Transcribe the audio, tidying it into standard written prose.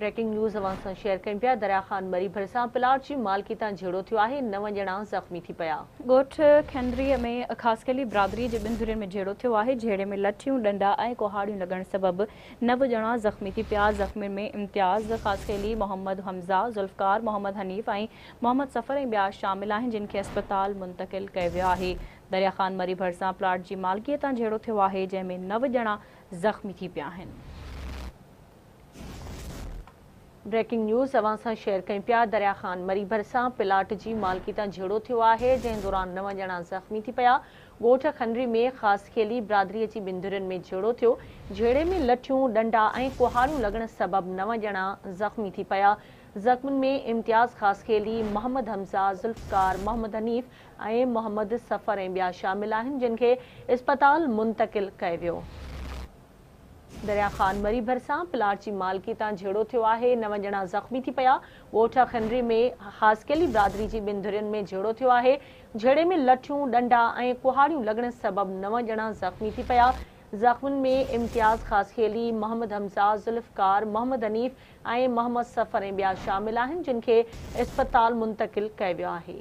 Breaking news اوهان سان share ڪيون پيا، دريا خان مري ڀرسان پلاٽ جي مالڪي تان جهيڙو ٿيو آهي، نو ڄڻا زخمي ٿي پيا. ڳوٺ کنري ۾ خاصخيلي برادري جي ٻن ڌرين ۾ جهيڙو ٿيو آهي، جهيڙي ۾ لٺيون، ڏنڊا ۽ ڪهاڙيون لڳڻ سبب نو ڄڻا زخمي ٿي پيا، زخمين ۾ امتياز خاصخيلي، محمد حمزه، ذوالفقار، محمد حنيف ۽ محمد صفر ۽ ٻيا شامل آهن، جن کي اسپتال منتقل ڪيو ويو آهي. دريا خان مري ڀرسان پلاٽ جي مالڪي تان جهيڙو ٿيو آهي، جنهن ۾ نو ڄڻا زخمي ٿي پيا آهن. بريڪنگ نيوز اوهان سان شيئر ڪيون پيا، دريا خان مري ڀرسان پلاٽ جي مالڪي تان جهيڙو ٿيو آهي، جنهن دوران نو ڄڻا زخمي ٿي پيا، ڳوٺ کنري ۾ خاصخيلي برادري جي ٻن ڌرين ۾ جهيڙو ٿيو، جهيڙي ۾ لٺيون، ڏنڊا ۽ ڪهاڙيون لڳڻ سبب نو ڄڻا زخمي ٿي پيا، زخمين ۾ امتياز خاصخيلي، محمد حمزه، ذوالفقار، محمد حنيف ۽ محمد صفر ۽ ٻيا شامل آهن، جن کي اسپتال منتقل ڪيو ويو. دريا خان مري ڀرسان پلاٽ جي مالڪي تان جهيڙو ٿيو آهي، نو ڄڻا زخمي ٿي پيا، ڳوٺ کنري ۾ خاصخيلي برادري جي ٻن ڌرين ۾ جهيڙو ٿيو آهي، جهيڙي ۾ لٺيون، ڏنڊا ۽ ڪهاڙيون لڳڻ سبب نو ڄڻا زخمي ٿي پيا، زخمين ۾ امتياز خاصخيلي، محمد حمزه، ذوالفقار، محمد حنيف ۽ محمد صفر ۽ ٻيا شامل آهن، جن کي اسپتال منتقل ڪيو ويو آهي.